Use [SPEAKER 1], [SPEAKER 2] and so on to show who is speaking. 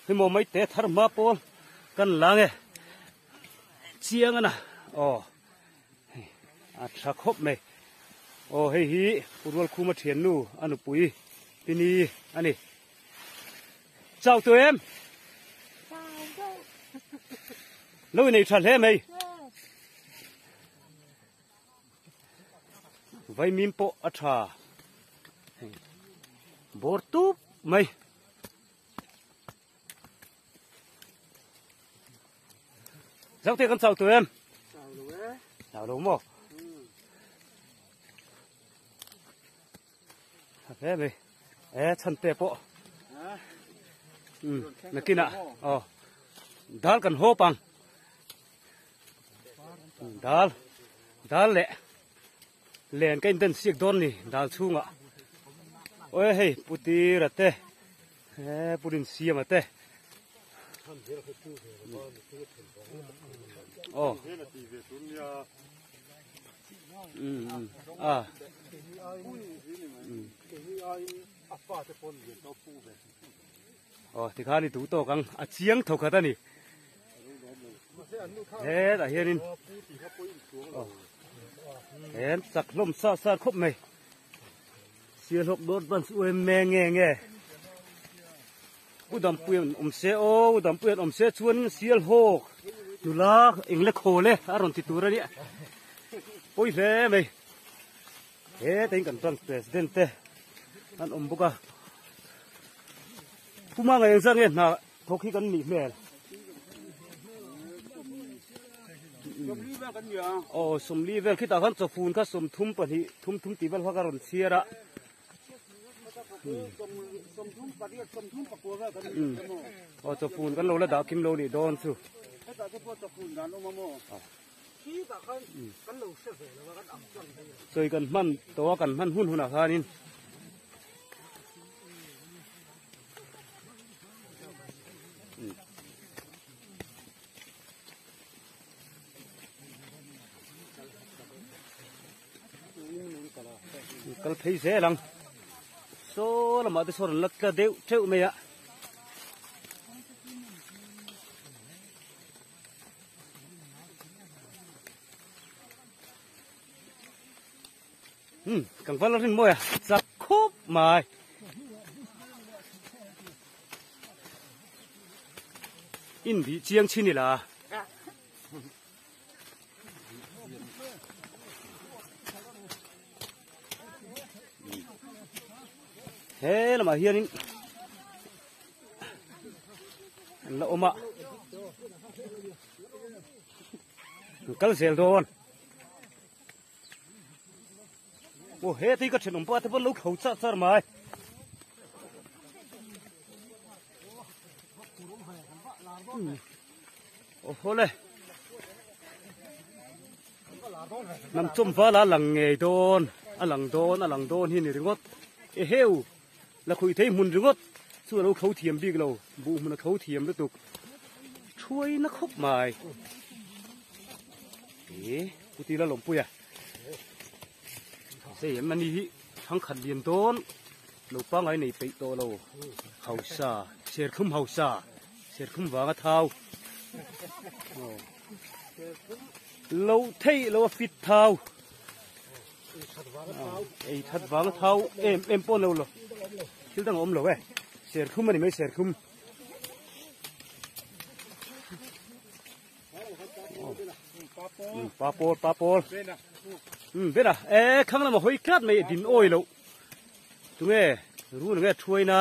[SPEAKER 1] Hemaw mai te thar hma pawl kan la nge chiang ana aw a tha khawp mai aw hei hi Purual Khuma thiannu a nupui pini ani chau tu em lo inei tha hle mai vaimim pawh a tha bawr tup mai. Zau te kan chau tu em?
[SPEAKER 2] Chau lo e.
[SPEAKER 1] Chau lo maw? Hle mai. E chan te pawh. Um, nakinah. Oh. Dal kan hawp ang. Dal. Dal leh len ka indan siak dawn ni dal chhungah. Oi hei putira te. He purin siam a te. Oh. Um a. Oh tikhan i duh tawk ang a chiang tho khat a ni. Hetah hianin oh he chak hlawm sa sa khawp mai. Sialhawk dawt ban chu em me nge nge. U Dampuian awm se aw, U Dampuian awm se chuan Sialhawk nula eng le khawl e a rawn ti tur a nia. Pawi hle mai. He tain kan branch president te an awm bawk a. Puma ngai engzah nge hna thawk hi kan nih hmel. Aw sawmli vel khitah khan chawfun kha sawmthum pahnih thum thum tih vel kha ka rawn chhiar a. Aw chawfun kan lo la dah kim lo nih dawn chu. Sawi kan hman tawh a kan hman hun hunah khanin. Kal phei zel ang saw lamah te sawn an la tla deuh teuh mai a. Um tlangval a rin mawi a chak khawp mai. In bih chiang chin ila. He lamah hianin an la awm a kal zel dawn. Aw he tei ka thenawm pa te pawn lo thlo char char mai. Aw haw le. Nam chawm val a lang ngei dawn a lang dawn a lang dawn hi ni ringawt e heu la khuih thei hmun ringawt chu a lo thlo thiam bik lo buh hmun a thlo thiam lutuk thuai na khawp mai. E kuti la lawmpui a sei em ani hi thangkhat lian dawn lo pangai nei peih tawh lo hausa serthlum hausa serthlum vanga thau lo thei lo a fit thau ei that vanga thau em em pawh lo lo thil dang a awm lo e serthlum ani mai serthlum Pa pawl pa pawl um bena e khang lama hawi tlat mai din awi loh tunge run nge thuai na.